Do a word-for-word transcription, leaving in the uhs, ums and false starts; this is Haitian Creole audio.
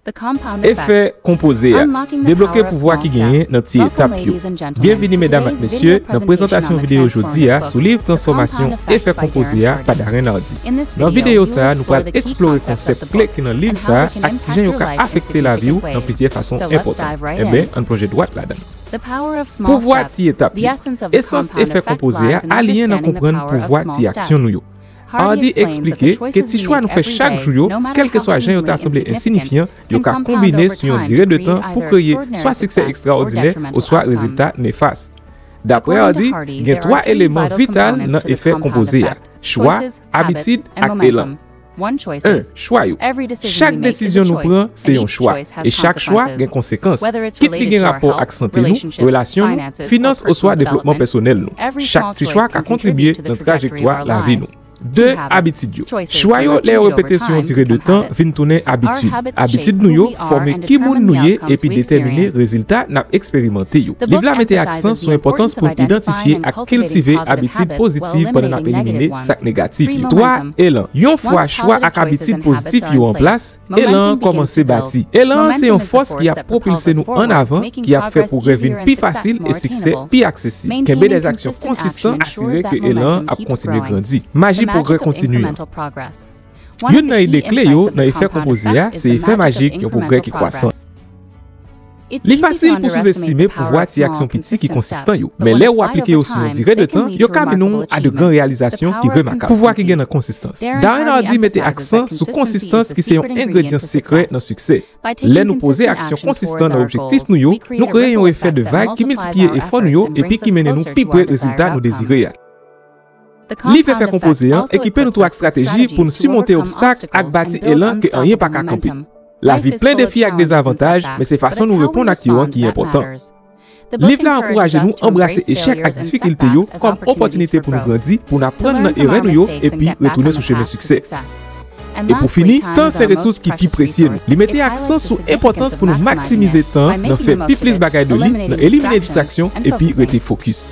Efè konpoze a. Debloke pouvwa ki genyen nan ti etap yo. Byenvini medam ak mesye nan prezantasyon videyo jodi a sou liv Transfòmasyon Efè Konpoze a pa Darren Hardy. Nan videyo sa a, nou pral eksplore konsèp kle ki nan liv sa a ak kijan yo ka afekte lavi w nan plizyè fason enpòtan. Enben, ann plonje dwat ladan l. Pouvwa ti etap yo. Esans efè konpoze a aliyen nan konprann pouvwa ti aksyon nou yo. Hardy eksplike ke ti chwa nou fè chak jou yo, kèlkeswa jan yo ta sanble ensiyifyan, yo ka konbine sou yon dire de tan pou kreye swa siksè ekstraòdinè oswa rezilta nefas. Dapre Hardy, gen twa eleman vital nan efè konpoze a: chwa, abitid ak elan. En, chwa yo. Chak desizyon nou pran se yon chwa, e chak chwa gen konsekans. Kit li gen rapò ak sante nou, relasyon nou, finans oswa devlopman pèsonèl nou. Chak ti chwa ka kontribye nan trajektwa lavi nou. De, abitid yo. Chwa yo, lè yo repete sou yon dire de tan, vin tounen abitid. Abitid nou yo fòme ki moun nou ye epi detèmine rezilta n ap eksperimante yo. Liv la mete aksan sou enpòtans pou n idantifye ak kiltive abitid pozitiv pandan n ap elimine sa k negatif yo. Twa, elan. Yon fwa chwa ak abitid pozitif yo an plas, elan an kòmanse bati. Elan an se yon fòs ki ap pwopilse nou ann avan, ki ap fè pwogrè vin pi fasil e siksè pi aksesib. Kenbe dèz aksyon konsistan asire ke elan an ap kontinye grandi. Maji pwogrè kontini an. Youn nan ide kle yo nan efè konpoze a se efè majik yon pwogrè ki kwasan. Li fasil pou souzestime pouvwa ti aksyon piti ki konsistan yo, men lè ou aplike yo sou yon dire de tan, yo ka mennen w a de gran reyalizasyon ki remakab. Pouvwa ki gen nan konsistans. Darren Hardy mete aksan sou konsistans ki se yon engredyan sekrè nan siksè. Lè nou poze aksyon konsistan nan objektif nou yo, nou kreye yon efè de vag ki miltipliye efò nou yo epi ki mennen nou pi pre rezilta nou dezire a. Liv Efè Konpoze an ekipe nou tou ak estrateji pou nou simonte obstak ak bati elan ke anyen pa ka kanpe. Lavi plen defi ak dezavantaj, men se fason nou reponn ak yo an ki enpòtan. Liv la ankouraje nou anbrase echèk ak difikilte yo kòm opòtinite pou nou grandi, pou n aprann nan erè nou yo epi retounen sou chemen siksè. E pou fini, tan se resous ki pi presye nou. Li mete aksan sou enpòtans pou nou maksimize tan nan fè pi plis bagay de li, nan elimine distraksyon epi rete fokis.